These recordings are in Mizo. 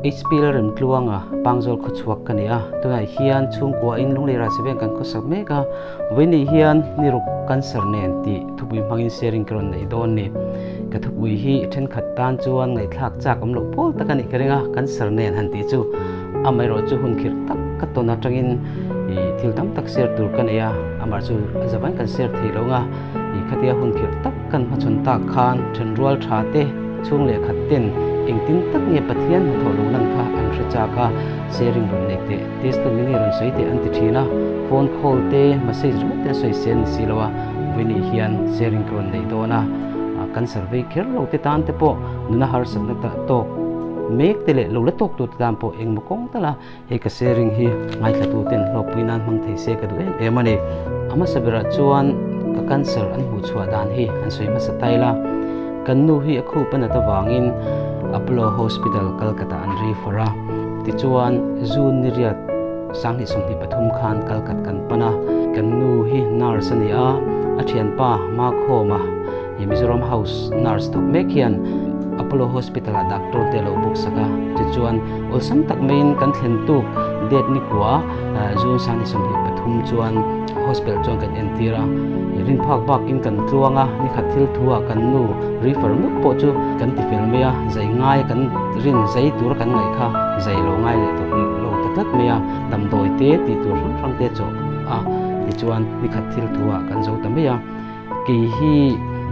HP Lalremtluanga Pangzawl khawchhuak ka ni a, tunah hian chhungkua in Lunglei Rajaveng kan khawsak mek a, vawiin hian niruk cancer nen tih thupui hmangin sharing ka rawn neih dawn ni. Ka thupui hi thenkhat tan chuan ngaihthlak chak awm loh pawl tak a nih ka ring a, cancer nen han tih chu amaherawh chu hun khirh tak ka tawn atangin thil tam tak share tur ka nei a, amah chu zavain kan share thei lo ang a, khatia hun khirh tak kan hmachhawn tak khan thenrual tha te chhung leh khat ten engtin tak nge Pathian hnathawh lo lan kha an hre chak a, sharing rawn nei teh, testimony rawn sawi teh an ti thin a, phone call te, message ringawt te an sawi sel ni si lo a, vawiin hian sharing ka rawn nei dawn a, kan survey kher lo te tan te pawh nuna harsatna tawk mek te leh lo la tawk tur te tan pawh engmaw kawng tal a hei ka sharing hi ngaithlatu ten hlawkpui nan hmang thei se ka duh em em a ni. A hmasa berah chuan ka cancer an hmuh chhuah dan hi an sawi hmasa tail a, kan nu hi a khup a nat avangin Apollo Hospital Kolkata an refer a, tichuan June ni riat 2023 khan Kolkat kan pan a, kan nu hi nurse a ni a, a thianpa Makhawma Mizoram House nurse thawk mek hian Apollo Hospital ah doctor te a lo book sak a, tichuan awlsam tak maiin kan thlen tuk date ni kua June 2023 chuan hospital chuan kan entir a, rin phak bakin kan tluang a, nikhat thil thu ah kan nu refer meuh pawh chu kan ti fel mai a, zai ngai kan rin zai tur kan ngaih kha zai lo ngai leh tawh lo ta tlat mai a, damdawi te tih tur hrang hrang te chawh a, tichuan nikhat thil thu ah kan zo ta mai a. Kei hi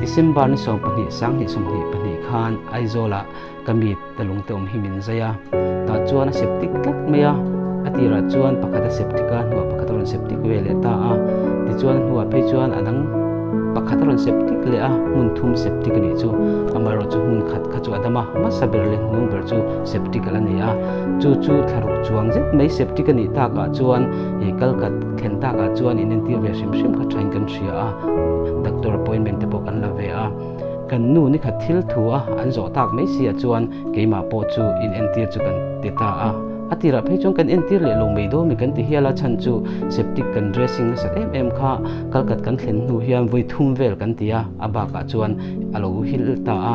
December ni 12 2022 khan Aizawlah ka mi talung te awm hi min zai a, tah chuan a septic tlat mai a, a tirah chuan pakhat a septic a, hnuah pakhat a rawn septic ve leh ta a, tichuan a hnuah phei chuan a dang pakhat a rawn septic leh a, hmun thum septic a nih chu, amaherawh chu hmun khat kha chu a dam a, hmasa ber leh hnung ber chu septic a la ni a, chu chu thlaruk chuang zet mai septic a nih takah chuan kalkat thlen takah chuan inentir ve hrim hrim kha thain kan hria a, doctor appointment te pawh kan la ve a, kan nu ni khat thil thu a an zawh tak mai si ah chuan keimah pawh chu in entir chu kan ti ta a, a tirah phei chuan kan entir leh lo mai dawn mi kan ti hial a, chhan chu septic kan dressing nasat em em kha kalkat kan thlen hnu hian vawi thum vel kan ti a, a bakah chuan a lo hil ta a,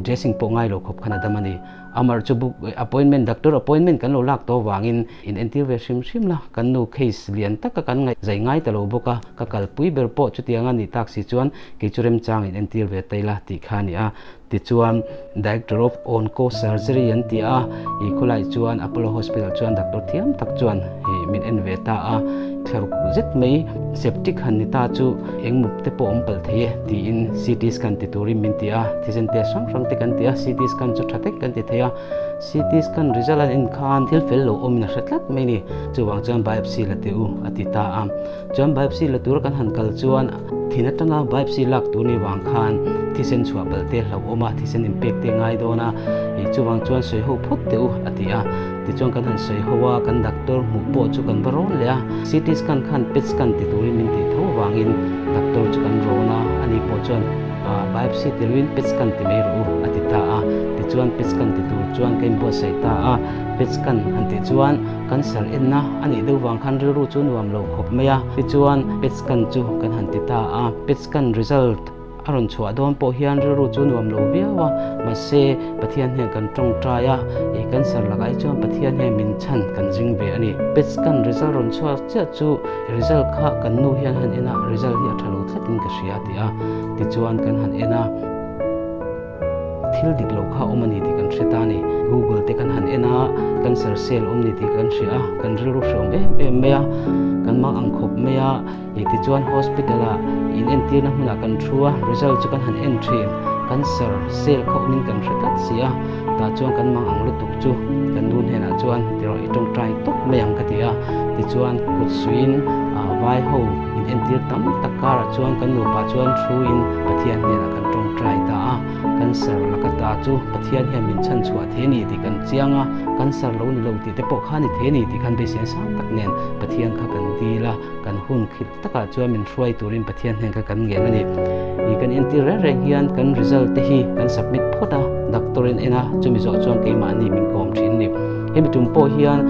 dressing pawh ngai lo khawp khan a dam a ni. Amar chu book appointment doctor appointment kan lo lak tawh vangin in entir ve hrim hrim la, kan nu case lian taka kan ngaih zai ngai ta lo bawk a, ka kalpui ber pawh chutianga nih tak si chuan kei chu remchang in entir ve tai la tih kha a ni a. Tichuan Director of Onco Surgery an ti a, i khawlai chuan Apollo Hospital chuan doctor thiam tak chuan min en ve ta a, thlaruk zet mai septic han ni ta chu eng mup te pawh awm palh thei e tiin CT scan ti turin min ti a, thisen test hrang hrang te kan ti a, CT scan chu tha tak kan ti thei a, CT scan result an en khan thil fel lo awmin a hre tlat mai ni, chuvang chuan biopsy la teh u a ti ta a, chuan biopsy la tura kan han kal chuan thin atanga biopsy lak tur ni vang khan thisen chhuah palh te hlauhawm a, thisen inpek te ngai dawn a, chuvang chuan sawi ho phawt teh u a ti a. Tichuan kan han sawi ho a, kan doctor hmuh pawh chu kan va rawn leh a, CT scan khan PET scan ti turin min tih tho avangin doctor chu kan rawn a, ani pawh chuan biopsy ti loin PET scan ti mai rawh u a ti ta a, tichuan PET scan ti tur chuan ka inbuatsaih ta a, PET scan han tih chuan cancer enna a nih deuh vang khan rilru chu nuam lo khawp mai a, tichuan PET scan chu kan han ti ta a, PET scan result. A rawn chhuah dawn pawh hian rilru chu nuam lo viau a, mahse Pathian hian kan tawngtai a, ih cancer lakah hi chuan Pathian hian min chhan kan zing ve a ni. PET scan result rawn chhuak chiah chu result kha kan nu hian han en a, result hi a tha lo thlatin ka hria a ti a, tichuan kan han en a. Thil dik lo kha awm a ni tih kan hre ta a ni. Google te kan han en a, cancer cell awm ni tih kan hria a, kan rilru hreawm em em mai a, kan mang ang khawp mai a. Tichuan hospital ah in entirna hmunah kan thu a, result chu kan han en thin, cancer cell kha awmin kan hre tlat si a, tah chuan kan mang ang lutuk chu kan nu hnenah chuan tiraw i tawngtai tawp mai ang ka ti a, tichuan kut suiin vai ho in entir tam tak karah chuan kan nupa chuan thu in Pathian hnenah kan tawngtai ta a. Cancer laka ta chu Pathian hian min chhan chhuah thei a ni tih kan chiang a, cancer lo ni lo tih te pawh kha a ni thei a ni tih khan beisei sang tak nen Pathian kha kan dil a, kan hun khirh takah chuan min hruai turin Pathian hnen kha kan ngen a ni. Ih kan entir reng reng hian kan result te hi kan submit phawt a, doctor in en a, chumi zawh chuan keimahni min kawm thin a ni. Hemi tum pawh hian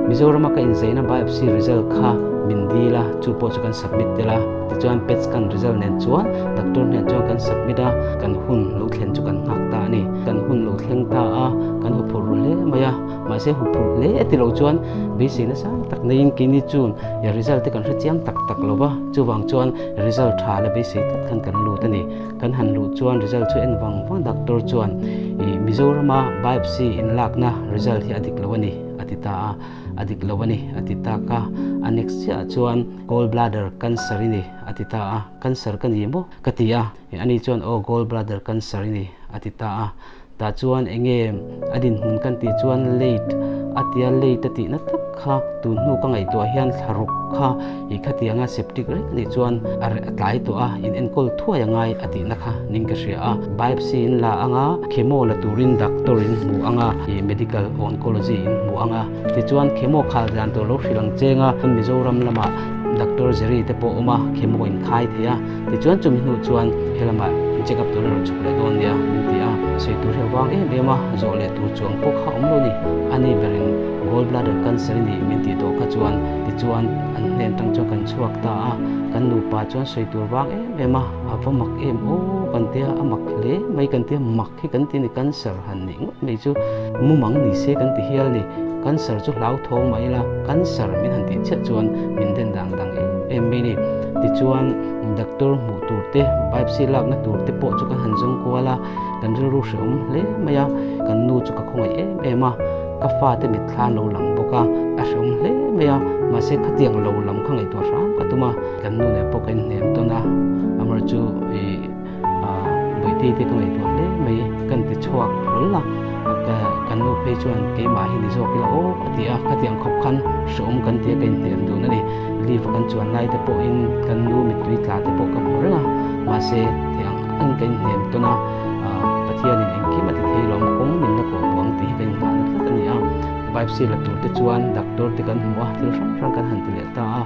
Mizorama ka inzeina biopsy result kha min dil a, chu pawh chu kan submit tel a. Tichuan PET scan result nen chuan doctor hnen chuan kan submit a, kan hun lo thlen chu kan nghak ta a ni. Kan hun lo thleng ta a, kan huphurh ru hle mai a. Mahse huphurh hle ti lo chuan beiseina sang tak neiin keini chun result te kan hre chiang tak tak lo va, chuvang chuan result tha la beisei tlat khan kan lut a ni. Kan han luh chuan result chu en vang vang doctor chuan ih Mizorama biopsy inlakna result hi a dik lo a ni a ti ta a, a dik lo a ni a ti tak a. A next chiah chuan gall bladder cancer i ni a ti ta a, cancer ka ni maw ka ti a, ani chuan aw gall bladder cancer i ni a ti ta a. Tah chuan enge a dinhmun kan tih chuan late a tia late a tihna tak kha tun hnu ka ngaihtuah hian thla ruk kha ih khatianga septic reng anih chuan a a tlai tawh a in enkawl thuai a ngai a tihna kha ning ka hria a. Biopsy in la anga chemo la turin doctor in hmu anga ih medical oncology in hmu anga tichuan chemo khal dan tur lo hrilh ang cheng a Mizoram lamah doctor Jerry te pawh awm a chemo in khai thei a. Tichuan chumi hnu chuan helamah in check up tur a rawn chhuk leh dawn nia min ti a, sawi tur hi a vang em em a, zawh leh tur chuang pawh kha awm lo ni. Ani berin gall bladder cancer i nih min tih tawh kha chuan tichuan an hnen tang chuan kan chhuak ta a, kan nupa chuan sawi tur vang em em a, a va mak em aw kan tia, a mak hle mai kan tia, mak hi kan ti ni cancer han nih ngawt mai chu mumang ni se kan ti hial ni, cancer chu hlauthawng mah ila cancer min han tih chiah chuan min den dang dang em em mai ni. Tichuan doctor hmuh tur te, biopsy lakna tur te pawh chu kan han zawng kual a, kan rilru hrehawm hle mai a, kan nu chu ka khawngaih em em a, ka fate mitthla an lo lang bawk a, a hrehawm hle mai a, mahse khatiang lo lam kha ngaihtuah hram ka tum a, kan nu leh pawh ka inhnem tawn a, amar chu ih Bawihtei te ka ngaihtuah hle mai, kan ti chhuak hlawl a, kan nu phei chuan keimah hi ni zawk ila aw a ti a, khatiang khawp khan hrehawm kan tia ka inhnem dun a ni. Leave a kan chuan lai te pawhin kan nu mittui tla te pawh ka hmu reng a, mahse thei ang ang ka inhnem tawn a, Pathianin engkim a ti thei lo, kawng min la kawh buang tih hi ka inngahna tlat a ni a. Biopsy la tur te chuan doctor te kan hmu a, thil hrang hrang kan han ti leh ta a,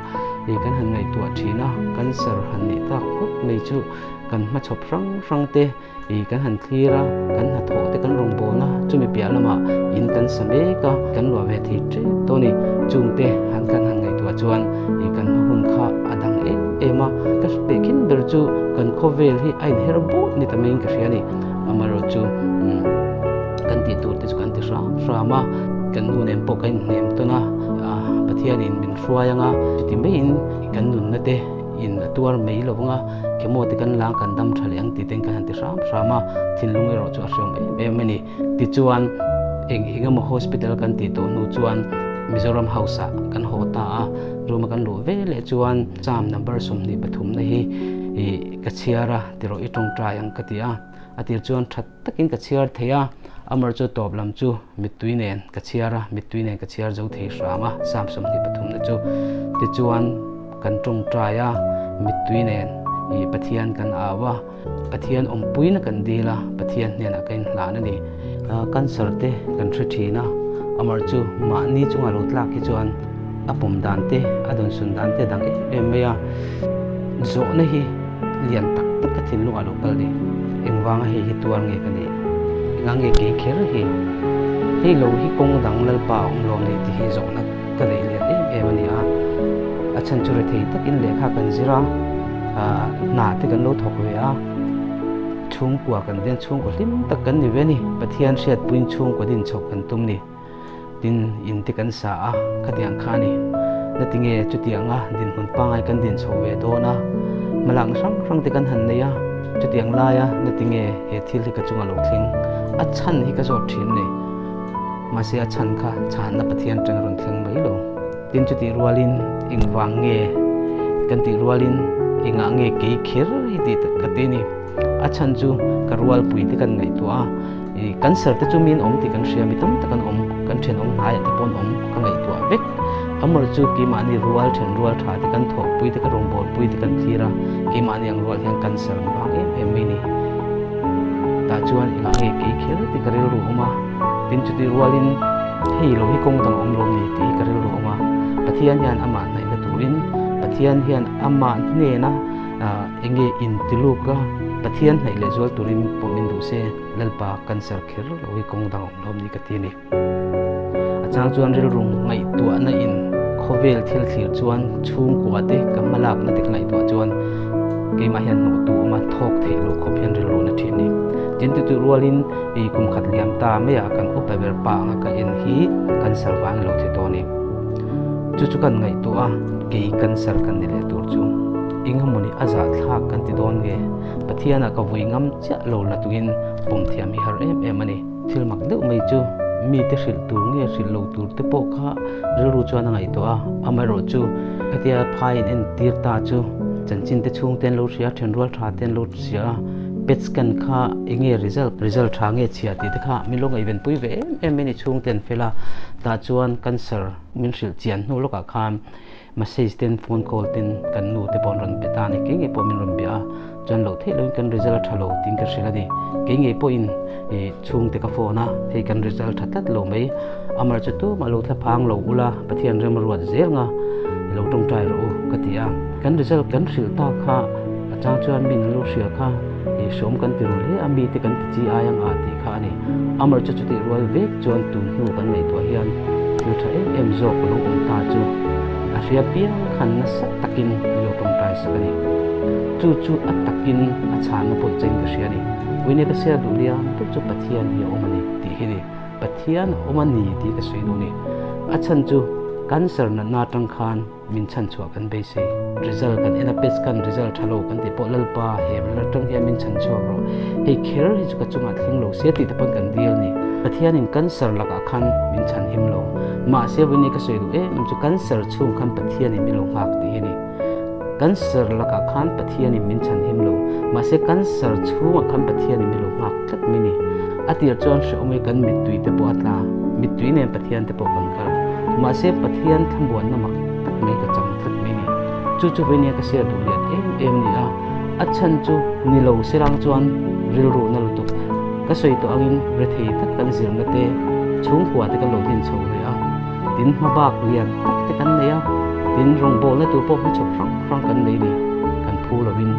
kan han ngaihtuah thin a, cancer han nih tak phawt mai chu kan hmachhawp hrang hrang te ih kan han thlir a, kan hnathawh te kan rawn bawn a, chumi piah lamah in kan sa mek a, kan luah ve thei tep tawh a ni. Chungte han kan han ngaihtuah chuan ih kan hma hun kha a dang em em a, ka hre khin ber chu kan khawvel hi a inher bawk ni ta maiin ka hria a ni. Amaherawhchu umm kan tih tur te chu kan ti hram hram a, kan nu nen pawh kan inhnem tawn a, Pathianin min hruai ang a, chuti maiin kan nunna te in a tuar mai lo vang a, chemo te kan lang kan dam tha leh ang tih ten kan han ti hram hram a, thinlung erawh chu a hreawm em em a ni. Tichuan eng eng emaw hospital kan tih tawh hnu chuan Mizoram House ah kan haw ta a, room a kan luh ve leh chuan Psalm number 23 na hi ih ka chhiar a, tirawh i tawngtai ang ka ti a, a tir chuan that takin ka chhiar thei a, amar chu tawp lam chu mittui nen ka chhiar a, mittui nen ka chhiar zo thei hram a, Psalm 23 na chu. Tichuan kan tawngtai a, mittui nen ih Pathian kan au a, Pathian awmpuina kan dil a, Pathian hnenah ka inhlan a ni. Cancer te kan hre thin a, amar chu mahni chunga lo tlak hi chuan a pawm dan te, a dawnsun dan te a dang em em mai a, zawhna hi lian tak tak ka thinlungah lo kal ni. Engvanga hei hi tuar nge ka nih? Enga nge kei kher hi? Hei lo hi kawng dang Lalpa a awm lawm ni tih hi zawhna ka neih lian em em a ni a. A chhan chu rethei takin lehkha kan zir a, hna te kan lo thawk ve a, chhungkua kan dian chhungkua hlim tak kan ni ve a ni. Pathian hriatpuiin chhungkua din chhoh kan tum ni. Tin, in te kan sa a, khatiang kha a ni. Na tinge chutianga dinhmun pangngai kan din chho ve dawn a, hmalakna hrang hrang te kan han nei a, chutiang laia na tinge he thil hi ka chunga lo thleng? A chhan hi ka zawt thin ni. Mahse a chhan kha chhanna Pathian tang a rawn thleng mai lo. Tin, chutih rualin engvang nge kan tih rualin engah nge kei kher hi tih ka ti a ni. A chhan chu ka rualpui te kan ngaihtuah a. Ih cancer te chu miin awm tih kan hria, mi tam tak an awm, kan thenawm hnaiah te pawh an awm, ka ngaihtuah vek. Amar chu keimahni rual then rual tha te kan thawhpui te ka rawngbawlpui te kan thlir a, keimahni ang rual hian cancer an vang em em mai ni. Tah chuan engah nge kei kher tih ka rilru awm a, tin chuti rualin hei lo hi kawng dang a awm lo ni tih hi ka rilru awm a. Pathian hian amah hnaihna turin, Pathian hian amah hnena enge intiluk a, Pathian hnaih leh zual turin pawh min duh se. Lalpa cancer kher lo hi kawng dang awm lo ni ka ti a ni. A chang chuan rilru ngaihtuahna in khawvel thil thlir chuan chhungkua te ka hmalakna te ka ngaihtuah chuan keimah hian hnawhtu awm a thawk theih loh khawp hian rilru na thin a ni. Tin tutu rualin i kum khat liam ta maiah kan upa ber pa anga ka en hi cancer vangin lo thi tawh a ni. Chu chu kan ngaihtuah a, kei cancer kan ni leh tur chu engemawni a zahthlak kan ti dawn nge? Pathianah ka vui ngam chiah lo la tungin pawm thiam hi har em em a ni. Thil mak deuh mai chu mite hrilh tur nge hrilh lo tur te pawh kha rilru chuan a ngaihtuah a, amaherawh chu hetia phai in entir ta chu chanchin te chhung te an lo hria, thenrual tha te an lo hria a, PET scan kha enge result, result tha nge chhia tih te kha min lo ngaihven pui ve em em mai ni chhung te an fel a, tah chuan cancer min hrilh chian hnu lawkah khan Message ten phone call ten kan nu te pawh an rawn be ta a ni, kei ngei pawh min rawn bia a, chuan loh theih loin kan result a tha lo tiin ka hrilh a ni. Kei ngei pawhin ih chhungte ka phone a, hei kan result tha tlat lo mai, Amar chu tumah lo thla phang lo ula, Pathian rem a ruat zel nga i lo tawngtai rawh u ka ti a. Kan result kan hrilh ta kha a chang chuan min lo hria kha ih hrawm kan ti ru hle a, mite kan ti chi ai ang a tih kha a ni. Amar chu chutih rual vek chuan tun hnu kan ngaihtuah hian thil tha em em zawk lo awm ta chu a hria piang khan nasa takin min lo tawngtai sak a ni. Chu chu a takin a chhanna pawh chain ka hria a ni. Uine ka share duh liam tur chu Pathian hi a awm a ni tih hi ni. Pathian a awm a ni tih ka sawi duh a ni. A chhan chu cancer natna atang khan Min chhan chhuah kan beisei. Result kan en a pes kan result tha lo kan tih pawh Lalpa he ral atang hian min chhan chhuak rawh. Hei kher hi chu ka chungah thleng lo sia tih te pawn kan dil ni. Pathianin cancer lakah khan min chhan him lo. Mahse vawiin ka sawi duh em em chu cancer chhung khan Pathianin min lo nghak tih hi a ni. Cancer lakah khan Pathianin min chhan him lo. Mahse cancer chhungah khan Pathianin min lo nghak tlat mai ni. A tir chuan hrehawm hi kan mittui te pawh a tla. Mittui nen Pathian te pawh kan kal. Mahse Pathian thlamuanna mak tak mai ka chang tlat mai ni. Chu chu vawinia ka share duh lian em em ni a. A chhan chu ni lo serang chuan rilru na lutuk. Ka sawi tawh angin rethei tak kan zirna te, chhungkua te kan lo din chho ve a. Tin hma bak lian tak te kan nei a. Tin rawngbawlna tur pawh hmachhawp hrang hrang kan nei ni. Kan phu lovin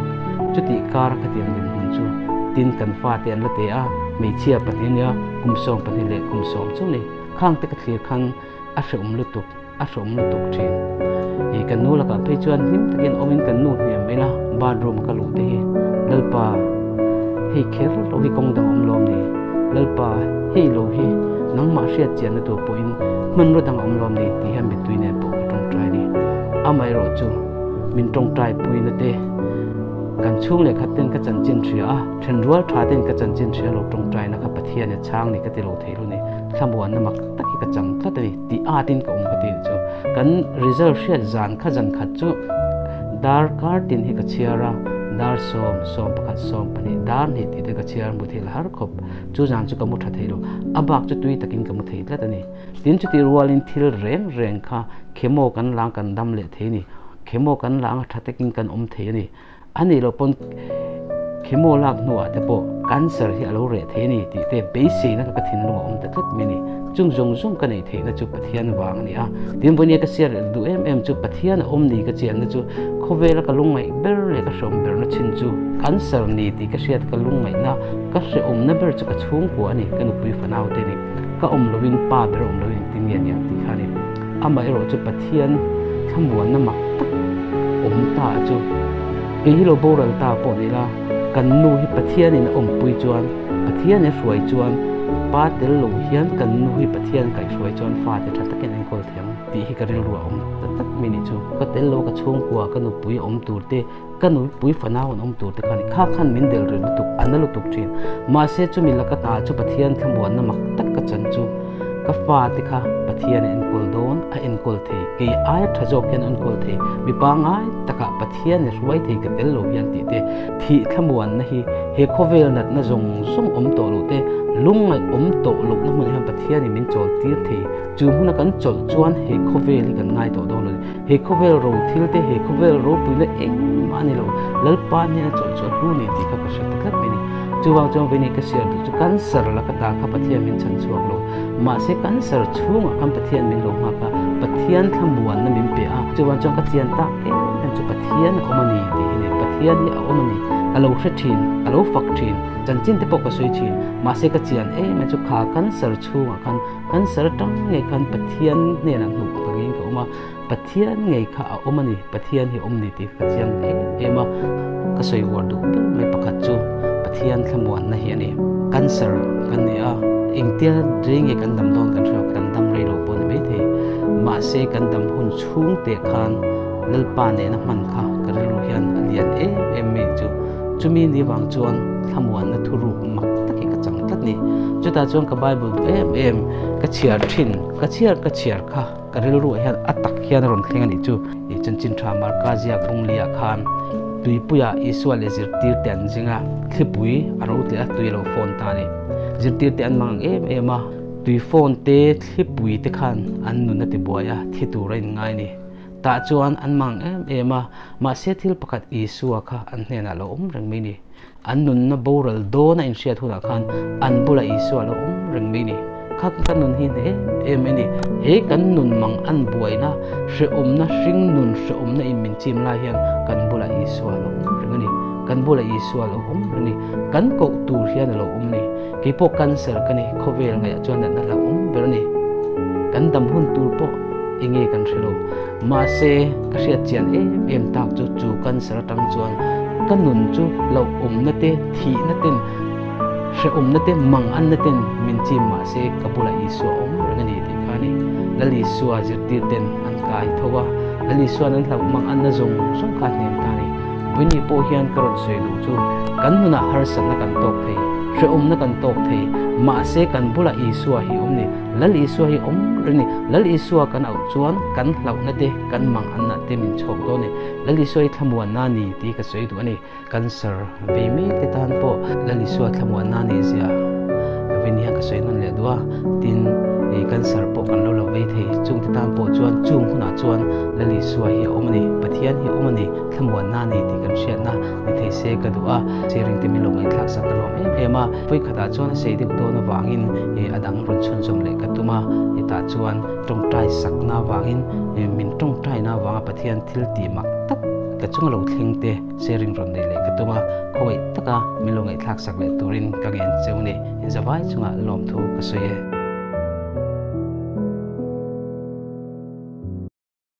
chutih kar a khatiang dinhmun chu tin kan fate an la te a, hmeichhia pahnih ania kum 12 leh kum 10 chu ni. Khang te ka thlir khan a hrehawm lutuk, a hrehawm lutuk thin. Ih kan nu lakah phei chuan hlim takin awmin kan nu hniam mai la, bathroom ka luh te hi Lalpa hei kher lo hi kawng dang awm lawm ni, Lalpa hei lo hi nangmah hriat chianna tur pawhin hmanraw dang awm lawm ni tih hian mittui nen pawh ka tawngtai a ni. Amaherawh chu min tawngtai puina te kan chhung leh khat ten ka chanchin hria a, thenrual tha ten ka chanchin hria lo tawngtaina kha Pathian a chhang ni ka ti lo thei lo ni. Thlamuanna mak tak hi ka chang tlat a ni tih atin ka awm ka ti chu. Kan result hriat zan kha zan khat chu dar kar tin hi ka chhiar a, dar 10, 11, 12, dar 2 tih te ka chhiar mu thei la har khawp. Chu zan chu ka mu tha thei lo. A bak chu tui takin ka mu thei tlat a ni. Tin chutih rualin thil reng reng kha chemo kan lang kan dam leh thei a ni. Chemo kan lang a tha takin kan awm thei a ni. A nih loh pawn chemo lak hnuah te pawh cancer hi a lo reh thei a ni tih te beiseina kha ka thinlung a awm ta tlat mai a ni. Chung zawng zawng ka neih theihna chu Pathian vang a ni a. Tin vawinia ka siar duh em em chu Pathian a awm ni ka chianna chu khawvela ka lungngaih ber leh ka hrehawm berna chin chu cancer ni tih ka hriat ka lungngaihna ka hrehawmna ber chu ka chhungkua a ni, ka nupui fanau te a ni. Ka awm loin pa ber awm loin engtin nge a ni ang tih kha a ni. Amaherawh chu Pathian thlamuanna mak tak awm ta chu kei hi lo boral ta pawh ni ila, kan nu hi Pathianin a awmpui chuan, Pathianin a hruai chuan, pa tel lo hian kan nu hi Pathian kaihhruai chuan fate tha takin a enkawl thei ang tih hi ka rilru a awm ta tlat mai ni chu. Ka tel lo ka chhungkua ka nupui a awm tur te, ka nupui fanau an awm tur te kha ni kha khan min del rih lutuk, a na lutuk thin. Mahse chumi laka ta chu Pathian thlamuanna mak tak ka chan chu ka fate kha Pathian a enkawl dawn, a enkawl thei, kei aia tha zawk hian a enkawl thei, mi pangngai takah Pathian i hruai thei ka tel lo hian tih te, thih thlamuanna hi he khawvel natna zawng zawng awm tawh loh te, lungngaih awm tawh lohna hmunah hian Pathianin min chawl tir thei. Chu hmuna kan chawlh chuan he khawvel hi kan ngai tawh dawn lo. He khawvel ro thil te, he khawvel ropuina engmah a ni lo. Lalpa hnena chawlh chu a hlu ni tih kha ka hre ta tlat mai a ni. Chuvang chuan vawiin ka share duh chu cancer laka ta kha Pathian min chhan chhuak lo. Mahse cancer chhungah khan Pathian min lo nghak a, Pathian thlamuanna min pe a. Chuvang chuan ka chian tak em em chu Pathian a awm a ni tih hi ni. Pathian hi a awm a ni. Ka lo hre thin, ka lo fak thin, chanchin te pawh ka sawi thin. Mahse ka chian em em chu kha cancer chhungah khan Cancer atang ngei khan Pathian hnenah hnuh takin ka awm a, Pathian ngei kha a awm a ni, Pathian hi a awm ni tih ka chiang em em a. Ka sawi uar duh ber mai pakhat chu Pathian thlamuanna hi a ni. Cancer kan ni a, engtia rei nge kan dam dawn kan hre lo, kan dam rei lo pawh a ni maithei. Mahse kan dam hun chhung teh khan Lalpa nena hman kha ka rilru hian a lian em em mai chu. Chumi ni vang chuan thlamuanna thuruk mak tak hi ka chang tlat ni. Chutah chuan ka Bible duh em em ka chhiar thin, ka chhiar ka chhiar kha ka rilruah hian a tak hian a rawn thleng a nih chu. I chanchin tha Marka ziak Bunglia khan tuipuia Isua leh zirtirte an zing a, thlipui a ro tleh a, tui a lo fawn ta a ni. Zirtirte an mang ang em em a, tui fawn te, thlipui te khan an nun a tibuai a, thi tur a inngai a ni. Tah chuan an mang em em a, mahse thil pakhat Isua kha an hnenah lo awm reng mai ni. An nunna boral dawn a inhriat hunah khan an bulah Isua lo awm reng mai ni. Kha kan nun hi hne em em mai ni. He kan nun mang an buaina, hrehawmna, hringnun hrehawmna in min chim lai hian kan bulah Isua lo awm reng a ni. Kan bulah Isua lo awm reng a ni. Kan koh tur hian a lo awm a ni. Keipawh cancer ka ni, khawvel ngaihah chuan natna hlauhawm ber a ni. Kan dam hun tur pawh enge kan hre lo. Mahse, ka hriat chian em em tak chu chu cancer atang chuan ka nun chu hlauhawmna te, thihna ten, hrehawmna te, manganna ten min chim mahse ka bulah Isua awm reng a ni tih kha a ni. Lal Isua zirtir ten an kai tho a, Lal Isua'n an hlauh manganna zawng zawng kha a hnem ta a ni. Vawiin pawh hian ka rawn sawi duh chu kan nunah harsatna kan tawk thei, hrehawmna kan tawk thei, mahse kan bulah Isua hi awm ni, Lal Isua hi awm reng ni, Lal Isua kan auh chuan kan hlauhna te, kan manganna te min chhawk dawn ni, Lal Isua hi thlamuanna ni tih ka sawi duh a ni. Cancer vei mek te tan pawh Lal Isua thlamuanna ni zia vawiin hian ka sawi nawn leh duh a, tin cancer pawh kan lo lo vei thei, chungte tan pawh chuan chung hunah chuan Lal Isua hi a awm a ni, Pathian hi a awm a ni. Thlamuanna a ni tih kan hriatna ni thei se ka duh a, sharing te min lo ngaihthlak sak ka lawm em em a, vawikhatah chuan a sei deuh dawn avangin a dang rawn chhunzawm leh ka tum a, hetah chuan tawngtai sakna avangin min tawngtaina avanga Pathian thil tih mak tak ka chunga lo thleng te sharing rawn nei leh ka tum a, khawngaih taka min lo ngaihthlak sak leh turin ka ngen cheu ni, inzavai chungah lawmthu ka sawi e.